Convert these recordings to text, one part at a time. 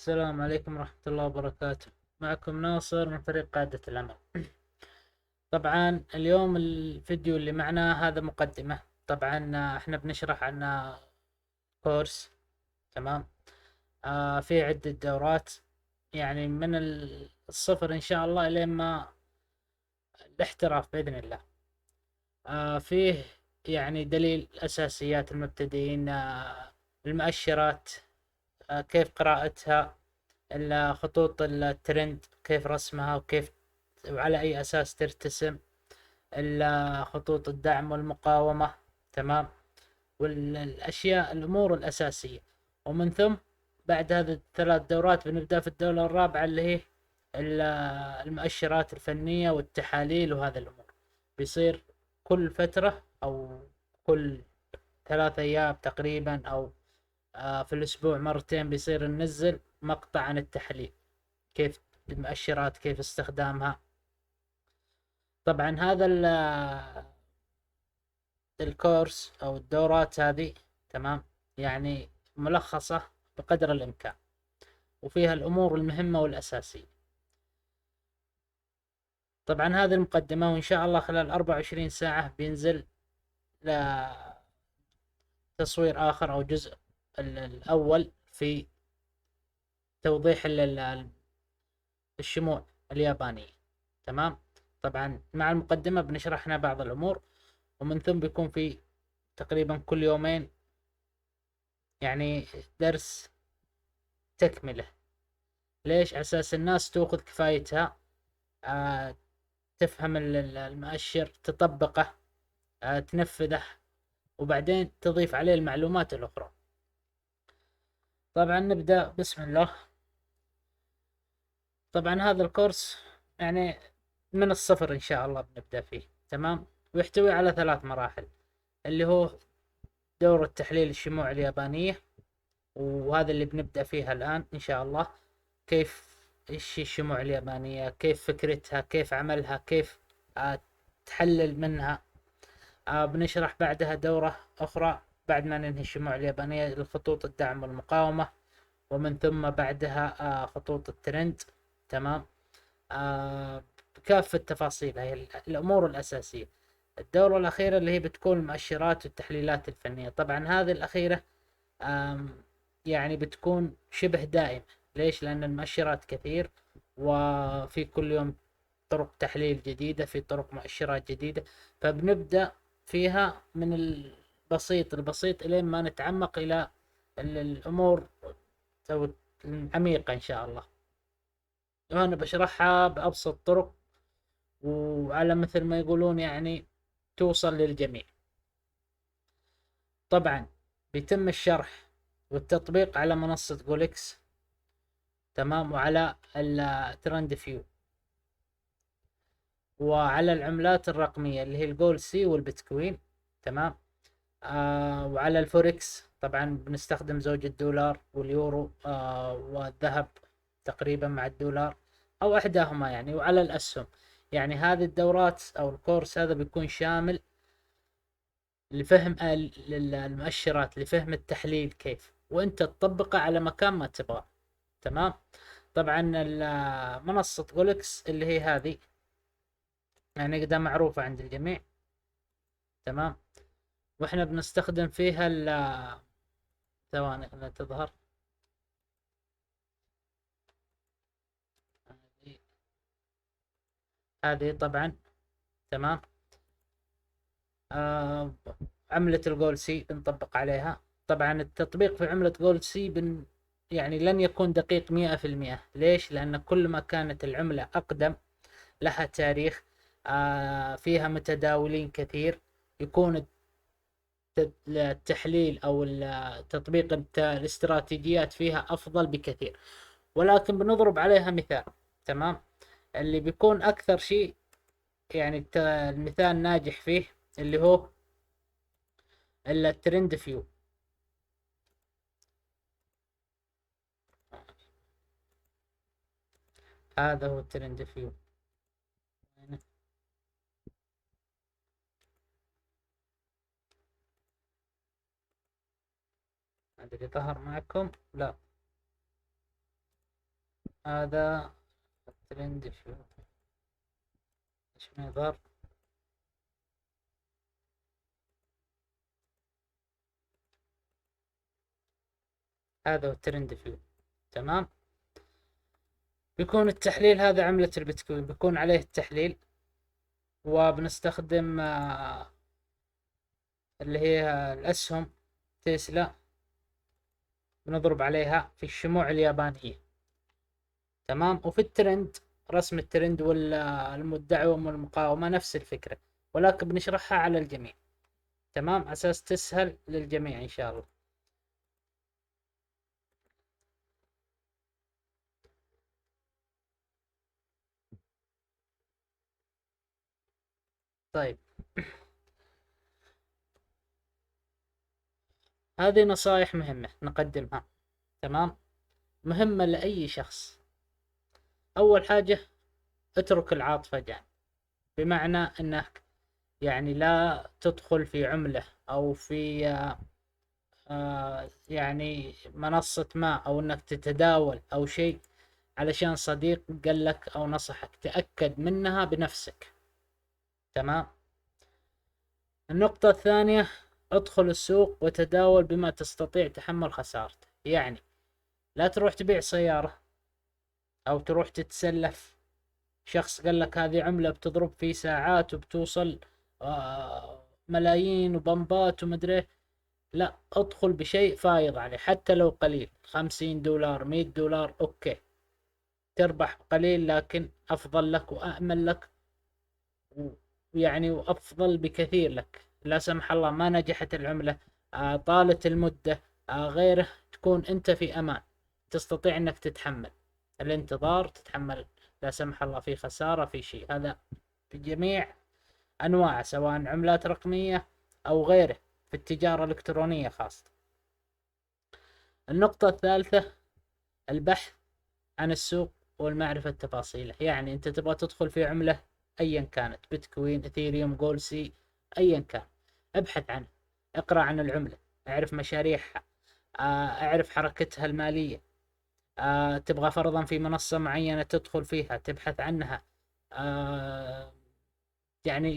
السلام عليكم ورحمة الله وبركاته. معكم ناصر من فريق قادة الأمل. طبعا اليوم الفيديو اللي معنا هذا مقدمة. طبعا احنا بنشرح عن كورس، تمام، في عدة دورات، يعني من الصفر ان شاء الله الين ما الاحتراف بإذن الله. فيه يعني دليل أساسيات المبتدئين، المؤشرات، كيف قراءتها، خطوط الترند كيف رسمها وكيف وعلى أي أساس ترتسم، خطوط الدعم والمقاومة، تمام، والأشياء الأمور الأساسية. ومن ثم بعد هذه الثلاث دورات بنبدأ في الدورة الرابعة اللي هي المؤشرات الفنية والتحاليل وهذا الأمور. بيصير كل فترة أو كل 3 أيام تقريبا أو، في الأسبوع مرتين بيصير ننزل مقطع عن التحليل، كيف المؤشرات، كيف استخدامها. طبعا هذا الكورس أو الدورات هذه، تمام، يعني ملخصة بقدر الإمكان وفيها الأمور المهمة والأساسية. طبعا هذه المقدمة، وإن شاء الله خلال 24 ساعة بينزل تصوير آخر أو جزء الأول في توضيح الشموع اليابانية، تمام. طبعا مع المقدمة بنشرحنا بعض الأمور، ومن ثم بيكون في تقريبا كل يومين يعني درس تكملة. ليش؟ على أساس الناس تأخذ كفايتها، تفهم المؤشر، تطبقه، تنفذه، وبعدين تضيف عليه المعلومات الأخرى. طبعا نبدأ بسم الله. طبعا هذا الكورس يعني من الصفر إن شاء الله بنبدأ فيه، تمام، ويحتوي على 3 مراحل، اللي هو دورة تحليل الشموع اليابانية، وهذا اللي بنبدأ فيها الآن إن شاء الله. إيش الشموع اليابانية، كيف فكرتها، كيف عملها، كيف، تحلل منها. بنشرح بعدها دورة أخرى بعد ما ننهي الشموع اليابانية لخطوط الدعم والمقاومة، ومن ثم بعدها، خطوط الترند، تمام، بكافة تفاصيلها، هي الأمور الأساسية. الدورة الأخيرة اللي هي بتكون المؤشرات والتحليلات الفنية. طبعا هذه الأخيرة، يعني بتكون شبه دائمة. ليش؟ لأن المؤشرات كثير، وفي كل يوم طرق تحليل جديدة، في طرق مؤشرات جديدة، فبنبدأ فيها من البسيط البسيط إلين ما نتعمق إلى الأمور أو العميقة إن شاء الله. وأنا بشرحها بأبسط طرق، وعلى مثل ما يقولون يعني توصل للجميع. طبعا بيتم الشرح والتطبيق على منصة جولكس، تمام، وعلى الترند فيو، وعلى العملات الرقمية اللي هي الجول سي والبيتكوين، تمام، وعلى الفوركس. طبعا بنستخدم زوج الدولار واليورو، والذهب تقريبا مع الدولار او احداهما يعني، وعلى الاسهم. يعني هذه الدورات او الكورس هذا بيكون شامل لفهم المؤشرات، لفهم التحليل كيف، وانت تطبقه على مكان ما تبغى، تمام. طبعا منصة جولكس اللي هي هذه يعني قدام معروفة عند الجميع، تمام، واحنا بنستخدم فيها ثواني خلينا تظهر. هذه طبعا، تمام، عملة الجول سي بنطبق عليها. طبعا التطبيق في عملة جولد سي يعني لن يكون دقيق مئة في المئة. ليش؟ لأن كل ما كانت العملة أقدم، لها تاريخ، فيها متداولين كثير، يكون التحليل أو تطبيق الاستراتيجيات فيها أفضل بكثير. ولكن بنضرب عليها مثال، تمام، اللي بيكون أكثر شيء يعني المثال ناجح فيه اللي هو الترند فيو. هذا هو الترند فيو. أدري ظهر معكم؟ لا. هذا الترند فيو، ايش ما يظهر؟ هذا هو الترند فيو. تمام، بيكون التحليل هذا عملة البيتكوين، بيكون عليه التحليل، وبنستخدم اللي هي الأسهم تسلا، بنضرب عليها في الشموع اليابانية. تمام، وفي الترند، رسم الترند والدعوة والمقاومة نفس الفكرة، ولكن بنشرحها على الجميع. تمام، على أساس تسهل للجميع إن شاء الله. طيب، هذه نصائح مهمة نقدمها. تمام، مهمة لأي شخص. أول حاجة اترك العاطفة جانب، بمعنى أنك لا تدخل في عملة أو في منصة ما، أو أنك تتداول أو شيء علشان صديق قال لك أو نصحك، تأكد منها بنفسك. تمام. النقطة الثانية، ادخل السوق وتداول بما تستطيع تحمل خسارته. لا تروح تبيع سيارة أو تروح تتسلف، شخص قال لك هذه عملة بتضرب في ساعات وبتوصل ملايين وبمبات ومدري إيه. لا، ادخل بشيء فايض عليه حتى لو قليل، 50 دولار، 100 دولار، أوكي تربح قليل لكن أفضل لك وأأمن لك وأفضل بكثير لك. لا سمح الله ما نجحت العملة، طالت المدة، غيره، تكون أنت في أمان، تستطيع أنك تتحمل الانتظار، تتحمل لا سمح الله في خسارة في شيء. هذا بجميع أنواعه، سواء عملات رقمية أو غيره، في التجارة الإلكترونية خاصة. النقطة الثالثة، البحث عن السوق والمعرفة تفاصيله. أنت تبغى تدخل في عملة أيا كانت، بيتكوين، إثيريوم، جولسي، أيا كان، ابحث عنه، اقرأ عن العملة، اعرف مشاريعها، اعرف حركتها المالية. تبغى فرضا في منصة معينة تدخل فيها، تبحث عنها.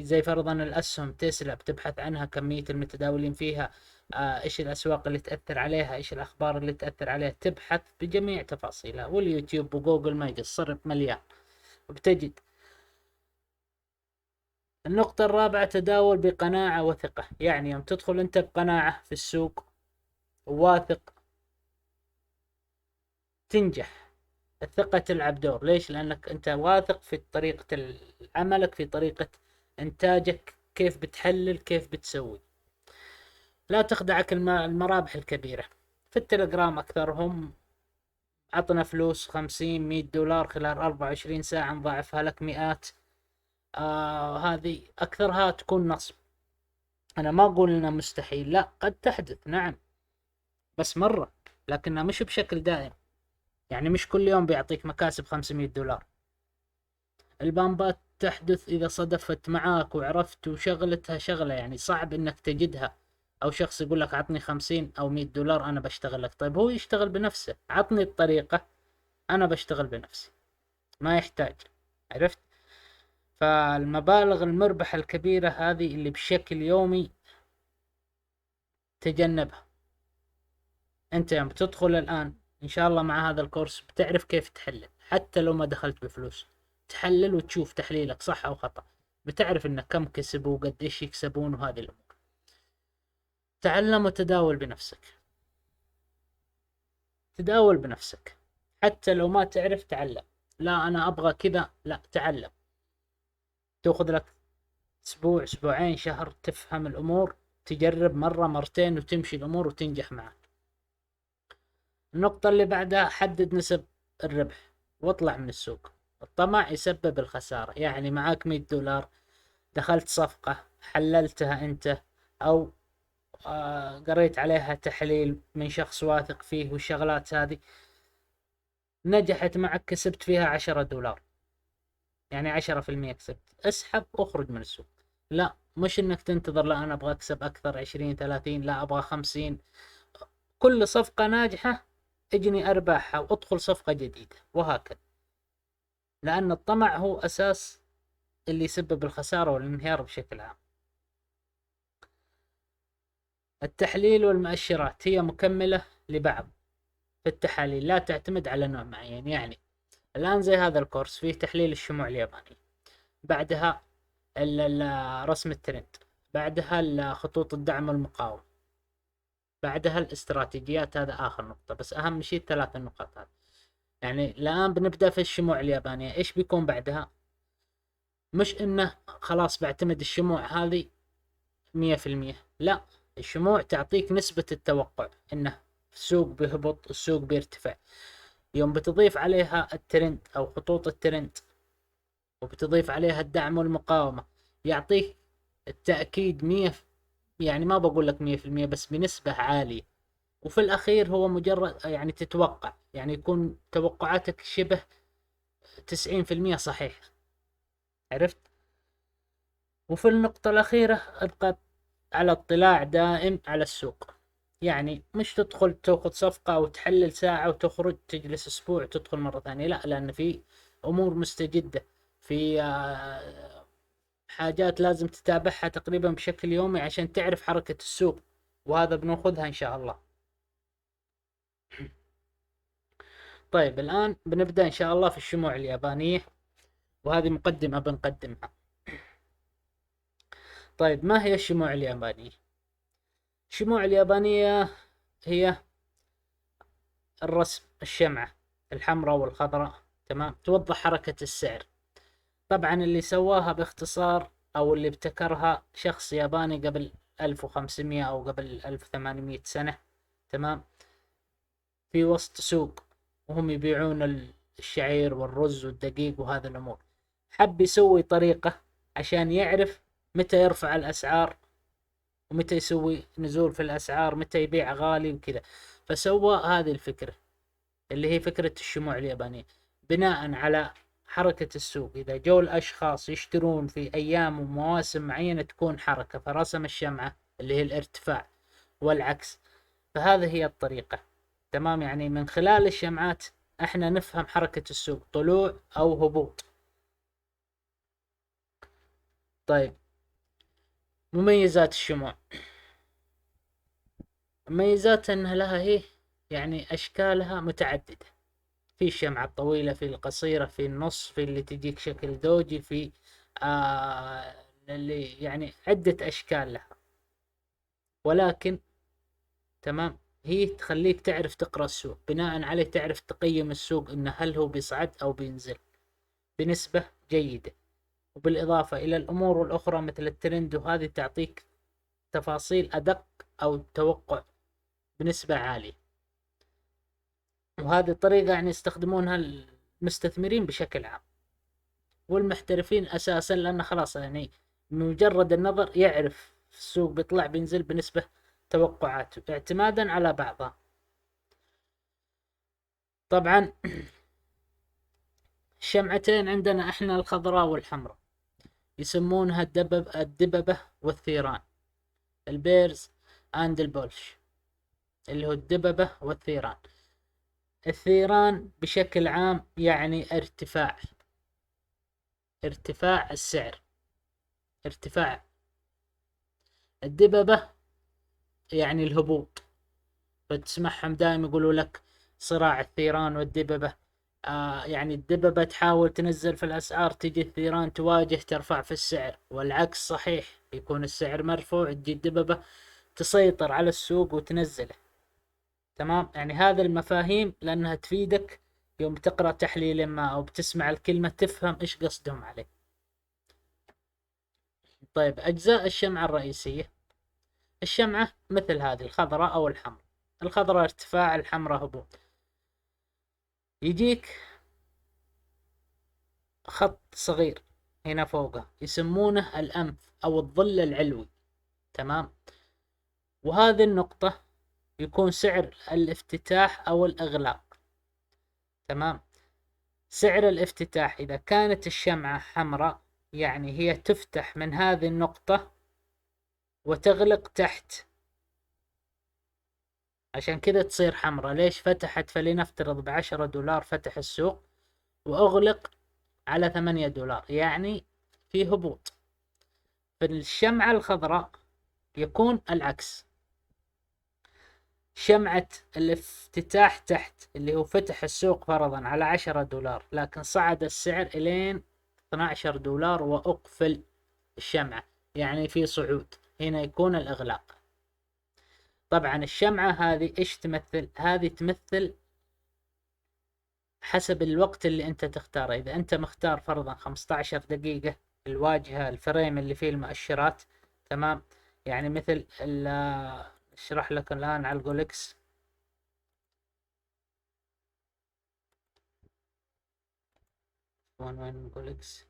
زي فرضا الأسهم تسلا، بتبحث عنها، كمية المتداولين فيها، إيش الأسواق اللي تأثر عليها، إيش الأخبار اللي تأثر عليها، تبحث بجميع تفاصيلها. واليوتيوب وجوجل ما يقصر، مليان وبتجد. النقطة الرابعة، تداول بقناعة وثقة. يوم تدخل أنت بقناعة في السوق وواثق تنجح. الثقة تلعب دور. ليش؟ لأنك أنت واثق في طريقة عملك، في طريقة إنتاجك، كيف بتحلل، كيف بتسوي. لا تخدعك المرابح الكبيرة. في التليجرام أكثرهم عطنا فلوس 50 100 دولار خلال 24 ساعة نضاعفها لك مئات. هذه أكثرها تكون نصب. أنا ما أقول إنها مستحيل، لا، قد تحدث، نعم، بس مرة، لكنها مش بشكل دائم. مش كل يوم بيعطيك مكاسب 500 دولار. البامبات تحدث إذا صدفت معاك وعرفت وشغلتها شغلة، صعب إنك تجدها. أو شخص يقول لك عطني 50 أو 100 دولار أنا بشتغل لك. طيب هو يشتغل بنفسه، عطني الطريقة أنا بشتغل بنفسي، ما يحتاج. عرفت؟ فالمبالغ المربحة الكبيرة هذه اللي بشكل يومي تجنبها. أنت يوم بتدخل الآن إن شاء الله مع هذا الكورس بتعرف كيف تحلل، حتى لو ما دخلت بفلوس تحلل وتشوف تحليلك صح أو خطأ، بتعرف إنه كم كسبوا وقد إيش يكسبون وهذه الأمور. تعلم وتداول بنفسك، تداول بنفسك حتى لو ما تعرف تعلم. لا أنا أبغى كذا، لا، تعلم. تأخذ لك أسبوع، أسبوعين، شهر، تفهم الأمور، تجرب مرة مرتين وتمشي الأمور وتنجح معك. النقطة اللي بعدها، حدد نسب الربح واطلع من السوق. الطمع يسبب الخسارة. معاك 100 دولار، دخلت صفقة حللتها أنت أو، قريت عليها تحليل من شخص واثق فيه والشغلات هذه، نجحت معك، كسبت فيها 10 دولار، يعني عشرة في المية كسبت، اسحب واخرج من السوق. لا، مش انك تنتظر، لا انا ابغى اكسب اكثر 20 30، لا ابغى 50. كل صفقة ناجحة اجني أرباحها وادخل صفقة جديدة، وهكذا. لأن الطمع هو أساس اللي يسبب الخسارة والانهيار بشكل عام. التحليل والمؤشرات هي مكملة لبعض في التحاليل، لا تعتمد على نوع معين. يعني الآن زي هذا الكورس فيه تحليل الشموع اليابانية، بعدها رسم الترند، بعدها خطوط الدعم والمقاومة، بعدها الاستراتيجيات. هذا آخر نقطة، بس أهم شيء الثلاث النقاط هذه. يعني الآن بنبدأ في الشموع اليابانية، إيش بيكون بعدها؟ مش إنه خلاص بعتمد الشموع هذه 100%، لا، الشموع تعطيك نسبة التوقع إنه السوق بيهبط، السوق بيرتفع. يوم بتضيف عليها الترند أو خطوط الترند، وبتضيف عليها الدعم والمقاومة، يعطيك التأكيد مية، يعني ما بقول لك 100%، بس بنسبة عالية. وفي الأخير هو مجرد يعني تتوقع، يعني يكون توقعاتك شبه 90% صحيح، عرفت؟ وفي النقطة الأخيرة ابقى على اطلاع دائم على السوق، يعني مش تدخل تأخذ صفقة وتحلل ساعة وتخرج تجلس أسبوع تدخل مرة ثانية، لا، لأن في أمور مستجدة، في حاجات لازم تتابعها تقريبا بشكل يومي عشان تعرف حركة السوق، وهذا بنأخذها إن شاء الله. الآن بنبدأ إن شاء الله في الشموع اليابانية، وهذه مقدمة بنقدمها. ما هي الشموع اليابانية؟ الشموع اليابانية هي الرسم، الشمعة الحمراء والخضراء، تمام، توضح حركة السعر. طبعا اللي سواها باختصار أو اللي ابتكرها شخص ياباني قبل 1500 أو قبل 1800 سنة، تمام، في وسط سوق وهم يبيعون الشعير والرز والدقيق وهذا الأمور. حب يسوي طريقة عشان يعرف متى يرفع الأسعار ومتى يسوي نزول في الأسعار، متى يبيع غالي وكذا، فسوى هذه الفكرة اللي هي فكرة الشموع اليابانية بناء على حركة السوق. إذا جو الأشخاص يشترون في أيام ومواسم معينة تكون حركة، فرسم الشمعة اللي هي الارتفاع والعكس. فهذه هي الطريقة، تمام. يعني من خلال الشمعات احنا نفهم حركة السوق، طلوع أو هبوط. مميزات الشموع، مميزاتها انها لها هي يعني اشكالها متعددة، في الشمعة الطويلة، في القصيرة، في النص، في اللي تجيك شكل دوجي، في اللي يعني عدة اشكال لها، ولكن تمام هي تخليك تعرف تقرأ السوق، بناء عليه تعرف تقيم السوق انه هل هو بيصعد او بينزل بنسبة جيدة. وبالإضافة إلى الأمور الأخرى مثل الترند، وهذه تعطيك تفاصيل أدق أو توقع بنسبة عالية. وهذه الطريقة يستخدمونها المستثمرين بشكل عام والمحترفين أساسا، لأن خلاص مجرد النظر يعرف السوق بيطلع بينزل بنسبة توقعات اعتمادا على بعضها. طبعا الشمعتين عندنا احنا الخضراء والحمراء، يسمونها الدببة والثيران، ال bears and ال bulls، اللي هو الدببة والثيران. الثيران بشكل عام يعني ارتفاع السعر، ارتفاع. الدببة يعني الهبوط، فتسمعهم دائما يقولوا لك صراع الثيران والدببة. يعني الدببة تحاول تنزل في الأسعار، تجي الثيران تواجه ترفع في السعر، والعكس صحيح، يكون السعر مرفوع تجي الدببة تسيطر على السوق وتنزله. تمام، يعني هذا المفاهيم لأنها تفيدك يوم تقرأ تحليل ما أو بتسمع الكلمة تفهم إيش قصدهم عليه. أجزاء الشمعة الرئيسية، الشمعة مثل هذه الخضراء أو الحمراء، الخضراء ارتفاع، الحمراء هبوط. يجيك خط صغير هنا فوقه يسمونه الأنف أو الظل العلوي، تمام، وهذه النقطة يكون سعر الافتتاح أو الإغلاق. تمام، سعر الافتتاح إذا كانت الشمعة حمراء يعني هي تفتح من هذه النقطة وتغلق تحت. عشان كذا تصير حمراء. ليش فتحت؟ فلنفترض ب10 دولار فتح السوق وأغلق على 8 دولار، يعني في هبوط. في الشمعة الخضراء يكون العكس، شمعة الافتتاح تحت اللي هو فتح السوق فرضا على 10 دولار، لكن صعد السعر إلين 12 دولار وأقفل الشمعة، يعني في صعود. هنا يكون الإغلاق. طبعا الشمعة هذه إيش تمثل؟ هذه تمثل حسب الوقت اللي أنت تختاره. إذا أنت مختار فرضا 15 دقيقة الواجهة الفريم اللي فيه المؤشرات، تمام؟ يعني مثل اشرح لك الآن على الجولكس. وين الجولكس؟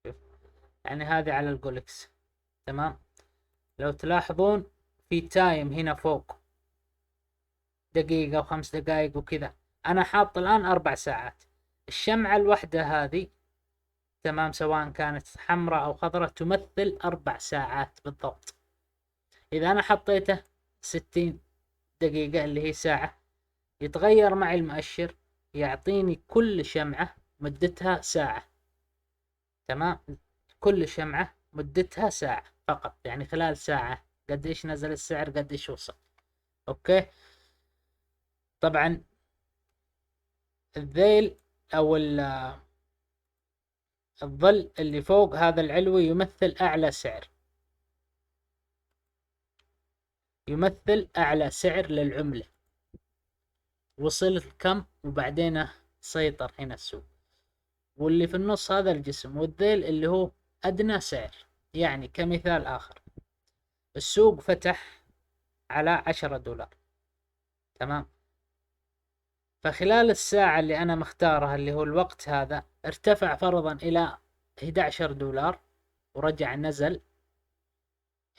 شوف، يعني هذه على الجولكس، تمام؟ لو تلاحظون في time هنا فوق دقيقة وخمس دقائق وكذا، أنا حاط الآن 4 ساعات. الشمعة الواحدة هذه، تمام، سواء كانت حمراء أو خضراء، تمثل 4 ساعات بالضبط. إذا أنا حطيته 60 دقيقة اللي هي ساعة، يتغير معي المؤشر، يعطيني كل شمعة مدتها ساعة، تمام؟ كل شمعة مدتها ساعة فقط، يعني خلال ساعة قد إيش نزل السعر، قد إيش وصل. أوكي، طبعا الذيل أو الظل اللي فوق هذا العلوي يمثل أعلى سعر، يمثل أعلى سعر للعملة، وصل كم وبعدين سيطر هنا السوق. واللي في النص هذا الجسم، والذيل اللي هو أدنى سعر. يعني كمثال آخر، السوق فتح على 10 دولار، تمام؟ فخلال الساعة اللي أنا مختارها اللي هو الوقت هذا، ارتفع فرضا إلى 11 دولار ورجع نزل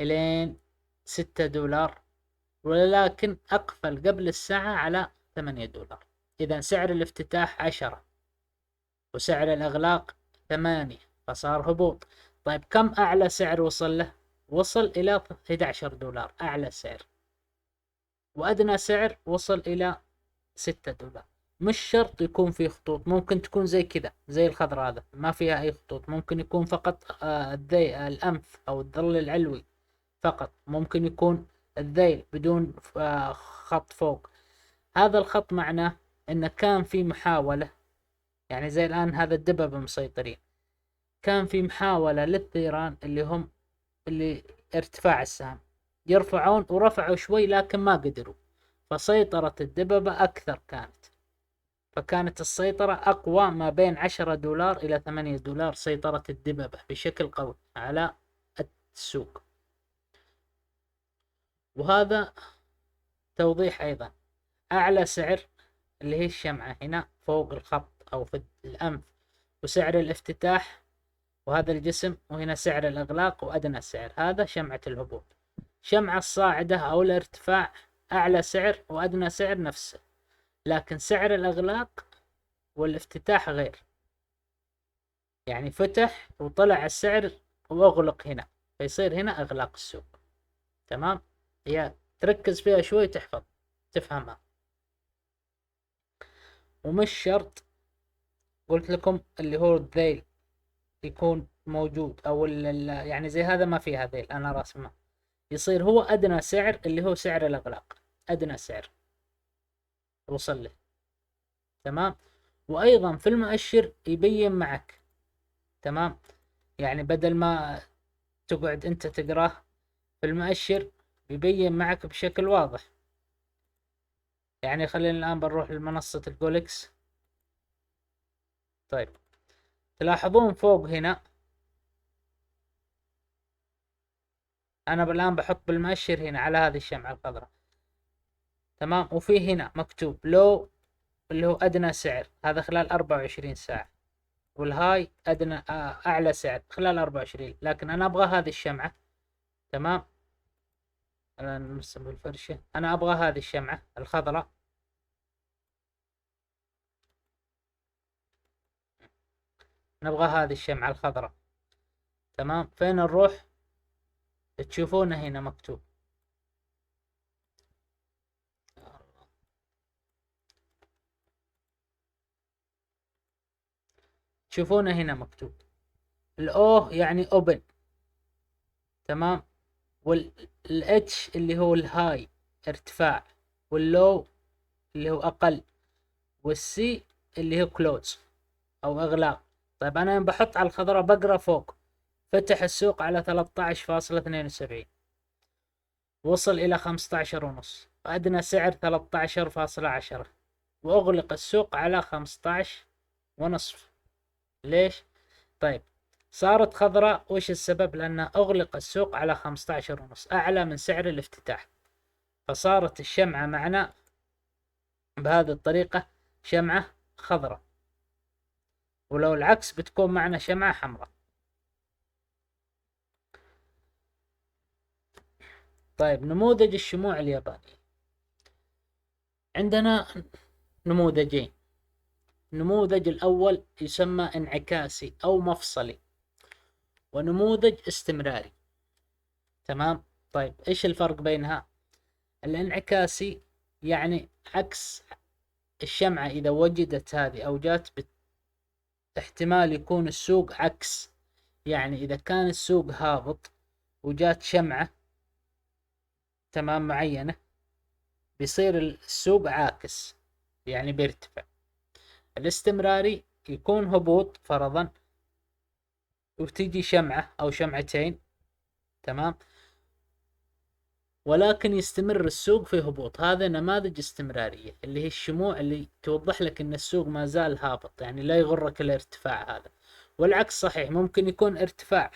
إلين 6 دولار، ولكن أقفل قبل الساعة على 8 دولار. إذا سعر الافتتاح 10 وسعر الإغلاق 8، فصار هبوط. طيب كم أعلى سعر وصل له؟ وصل إلى 11 دولار أعلى سعر، وأدنى سعر وصل إلى 6 دولار. مش شرط يكون في خطوط، ممكن تكون زي كذا، زي الخضر هذا ما فيها أي خطوط، ممكن يكون فقط، الأنف أو الظل العلوي فقط، ممكن يكون الذيل بدون، خط فوق. هذا الخط معناه إنه كان في محاولة، يعني زي الآن هذا الدبب مسيطرين، كان في محاولة للثيران اللي هم اللي ارتفاع السهم يرفعون، ورفعوا شوي لكن ما قدروا، فسيطرت الدببة أكثر كانت، فكانت السيطرة أقوى ما بين 10 دولار إلى 8 دولار، سيطرة الدببة بشكل قوي على السوق. وهذا توضيح أيضا أعلى سعر اللي هي الشمعة هنا فوق الخط أو في الأنف، وسعر الافتتاح وهذا الجسم، وهنا سعر الإغلاق وأدنى سعر، هذا شمعة الهبوط. شمعة الصاعدة أو الارتفاع أعلى سعر وأدنى سعر نفسه، لكن سعر الإغلاق والافتتاح غير، يعني فتح وطلع السعر وأغلق هنا، فيصير هنا إغلاق السوق. تمام، هي تركز فيها شوي تحفظ تفهمها، ومش شرط قلت لكم اللي هو الذيل يكون موجود أو يعني زي هذا ما فيها ذيل، أنا راسمه يصير هو أدنى سعر اللي هو سعر الإغلاق، أدنى سعر وصل له. تمام، وأيضا في المؤشر يبين معك. تمام، يعني بدل ما تقعد أنت تقراه في المؤشر بيبين معك بشكل واضح. يعني خلينا الآن بنروح لمنصة الجولكس. تلاحظون فوق هنا أنا الآن بحط بالمؤشر هنا على هذه الشمعة الخضراء. تمام، وفي هنا مكتوب لو اللي هو أدنى سعر، هذا خلال 24 ساعة، والهاي أعلى سعر خلال 24، لكن أنا أبغى هذه الشمعة. تمام، أنا نرسم بالفرشة، أنا أبغى هذه الشمعة الخضراء. نبغى هذه الشمعة الخضراء. تمام، فين نروح؟ تشوفونه هنا مكتوب. تشوفونه هنا مكتوب ال O يعني open، تمام، وال H اللي هو ال high ارتفاع، وال low اللي هو اقل، وال C اللي هو close او اغلاق. طيب انا يوم بحط على الخضراء بقرا فوق، فتح السوق على 13.72، وصل الى 15.5، ادنى سعر 13.10، واغلق السوق على 15.5. ليش؟ طيب صارت خضراء، وش السبب؟ لأن أغلق السوق على 15.5، أعلى من سعر الافتتاح، فصارت الشمعة معنا بهذه الطريقة شمعة خضراء، ولو العكس بتكون معنا شمعة حمراء. طيب نموذج الشموع اليابانية، عندنا نموذجين. النموذج الأول يسمى انعكاسي أو مفصلي، ونموذج استمراري. تمام. طيب إيش الفرق بينها؟ الانعكاسي يعني عكس الشمعة، إذا وجدت هذه أو جات احتمال يكون السوق عكس، يعني إذا كان السوق هابط وجات شمعة تمام معينة بيصير السوق عاكس، يعني بيرتفع. الاستمراري يكون هبوط فرضا وتيجي شمعة أو شمعتين، تمام، ولكن يستمر السوق في هبوط. هذا نماذج استمرارية اللي هي الشموع اللي توضح لك ان السوق ما زال هابط، يعني لا يغرك الارتفاع هذا. والعكس صحيح، ممكن يكون ارتفاع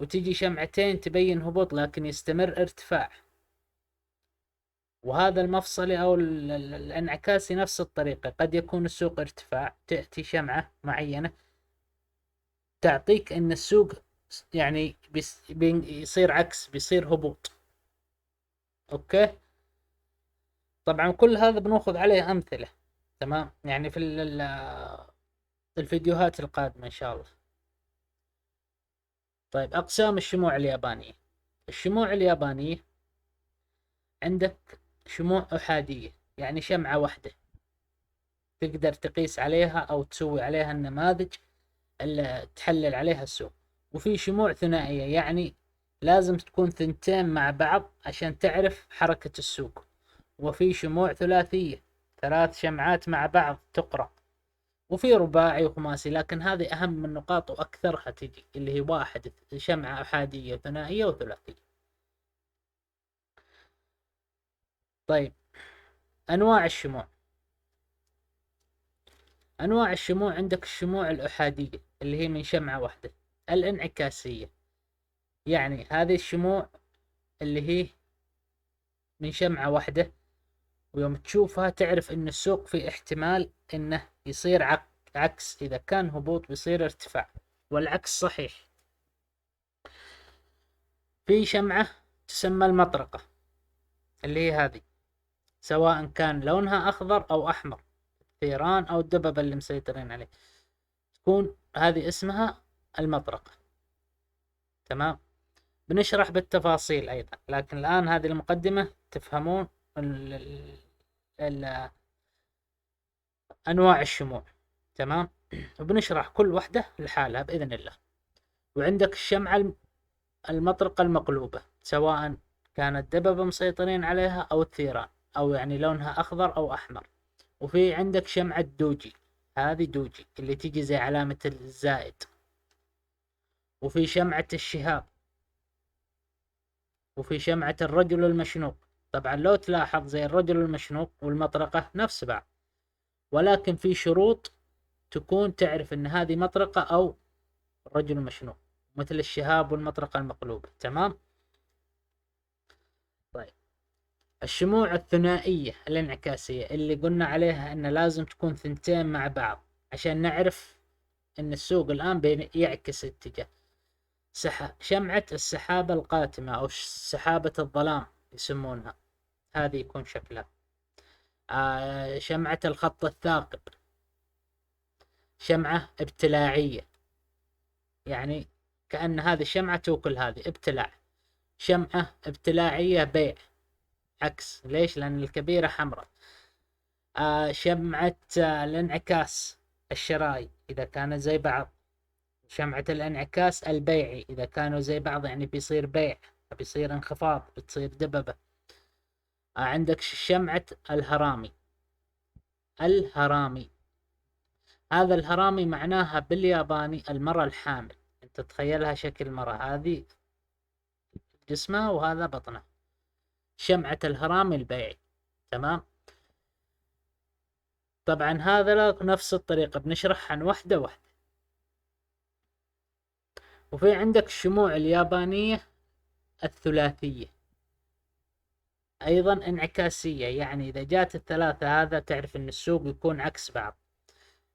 وتيجي شمعتين تبين هبوط لكن يستمر ارتفاع. وهذا المفصلي او الانعكاسي نفس الطريقة، قد يكون السوق ارتفاع، تأتي شمعة معينة تعطيك ان السوق يعني بيصير عكس، بيصير هبوط. okay، طبعا كل هذا بنأخذ عليه امثلة، تمام، يعني في الفيديوهات القادمة ان شاء الله. طيب اقسام الشموع اليابانية. الشموع اليابانية عندك شموع احادية، يعني شمعة واحدة تقدر تقيس عليها او تسوي عليها النماذج اللي تحلل عليها السوق. وفي شموع ثنائية، يعني لازم تكون ثنتين مع بعض عشان تعرف حركة السوق. وفي شموع ثلاثية، ثلاث شمعات مع بعض تقرأ. وفي رباعي وخماسي، لكن هذه أهم النقاط وأكثرها تجي اللي هي واحد شمعة أحادية ثنائية وثلاثية. طيب أنواع الشموع. أنواع الشموع عندك الشموع الأحادية اللي هي من شمعة واحدة، الانعكاسية يعني هذه الشموع اللي هي من شمعة واحدة، ويوم تشوفها تعرف ان السوق في احتمال انه يصير عكس، اذا كان هبوط بيصير ارتفاع، والعكس صحيح. في شمعة تسمى المطرقة اللي هي هذه، سواء كان لونها اخضر او احمر، الثيران او الدببة اللي مسيطرين عليه، تكون هذه اسمها المطرقة. تمام، بنشرح بالتفاصيل ايضا، لكن الان هذه المقدمة تفهمون ال انواع الشموع. تمام، وبنشرح كل واحدة لحالها باذن الله. وعندك الشمعة المطرقة المقلوبة، سواء كانت دببة مسيطرين عليها او الثيران، او يعني لونها اخضر او احمر. وفي عندك شمعة دوجي، هذه دوجي اللي تيجي زي علامة الزائد. وفي شمعة الشهاب، وفي شمعة الرجل المشنوق. طبعا لو تلاحظ زي الرجل المشنوق والمطرقة نفس بعض، ولكن في شروط تكون تعرف ان هذه مطرقة او رجل مشنوق، مثل الشهاب والمطرقة المقلوبة. تمام. طيب الشموع الثنائية الانعكاسية اللي قلنا عليها ان لازم تكون ثنتين مع بعض عشان نعرف ان السوق الان بيعكس اتجاه. شمعة السحابة القاتمة او سحابة الظلام يسمونها، هذه يكون شكلها. شمعة الخط الثاقب، شمعة ابتلاعية، يعني كأن هذه الشمعة توكل هذه، ابتلاع. شمعة ابتلاعية بيع عكس، ليش؟ لأن الكبيرة حمراء. شمعة الانعكاس الشرائي إذا كانت زي بعض، شمعة الانعكاس البيعي إذا كانوا زي بعض يعني بيصير بيع، بيصير انخفاض، بتصير دببة. عندك شمعة الهرامي. الهرامي هذا الهرامي معناها بالياباني المرأة الحامل، انت تخيلها شكل مرأة، هذه جسمها وهذا بطنها، شمعة الهرامي البيعي. تمام. طبعا هذا نفس الطريقة بنشرحها عن واحدة واحدة. وفي عندك الشموع اليابانية الثلاثية أيضا انعكاسية، يعني إذا جات الثلاثة هذا تعرف أن السوق يكون عكس بعض،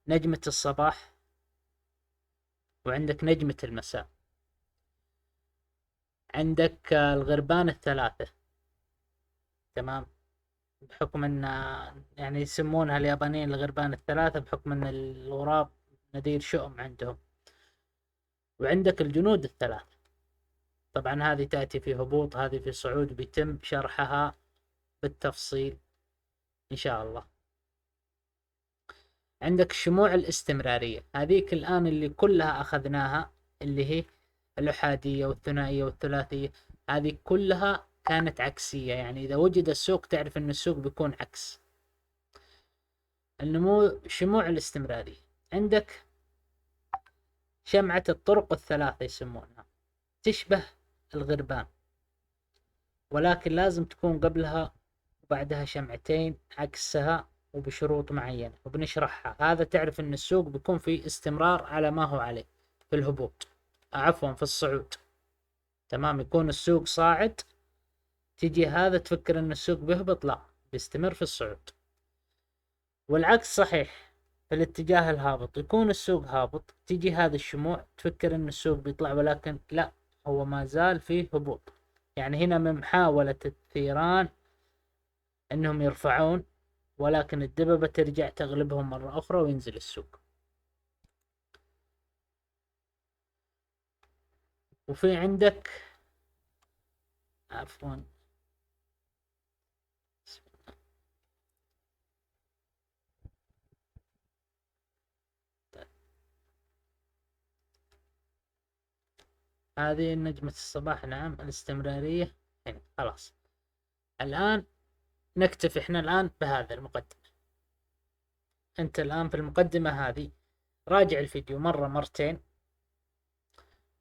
نجمة الصباح وعندك نجمة المساء، عندك الغربان الثلاثة. تمام، بحكم أن يسمونها اليابانيين الغربان الثلاثة بحكم أن الغراب نذير شؤم عندهم. وعندك الجنود الثلاثة، طبعا هذه تأتي في هبوط، هذه في صعود، بيتم شرحها بالتفصيل إن شاء الله. عندك الشموع الاستمرارية، هذيك الآن اللي كلها أخذناها اللي هي الأحادية والثنائية والثلاثية، هذه كلها كانت عكسية، يعني إذا وجد السوق تعرف أن السوق بيكون عكس. النمو شموع الاستمرارية. عندك شمعة الطرق الثلاثة يسمونها، تشبه الغربان ولكن لازم تكون قبلها وبعدها شمعتين عكسها وبشروط معينة وبنشرحها. هذا تعرف ان السوق بيكون في استمرار على ما هو عليه في الهبوط، عفوا في الصعود. تمام، يكون السوق صاعد، تجي هذا تفكر ان السوق بيهبط، لا بيستمر في الصعود. والعكس صحيح في الاتجاه الهابط، يكون السوق هابط، تجي هذا الشموع تفكر ان السوق بيطلع، ولكن لا، هو ما زال فيه هبوط. يعني هنا من محاولة الثيران انهم يرفعون، ولكن الدببة ترجع تغلبهم مرة أخرى وينزل السوق. وفي عندك عفوا هذه نجمة الصباح، نعم الاستمرارية هنا. خلاص الآن نكتفي احنا الآن بهذا المقدمة. أنت الآن في المقدمة هذه راجع الفيديو مرة مرتين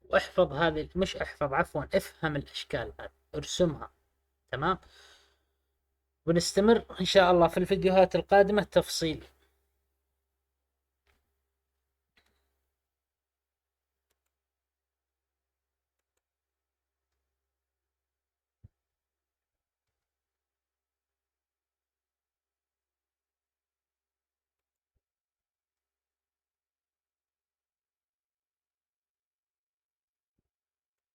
واحفظ هذه، مش احفظ عفوا، افهم الأشكال هذه، ارسمها. تمام، ونستمر إن شاء الله في الفيديوهات القادمة تفصيل.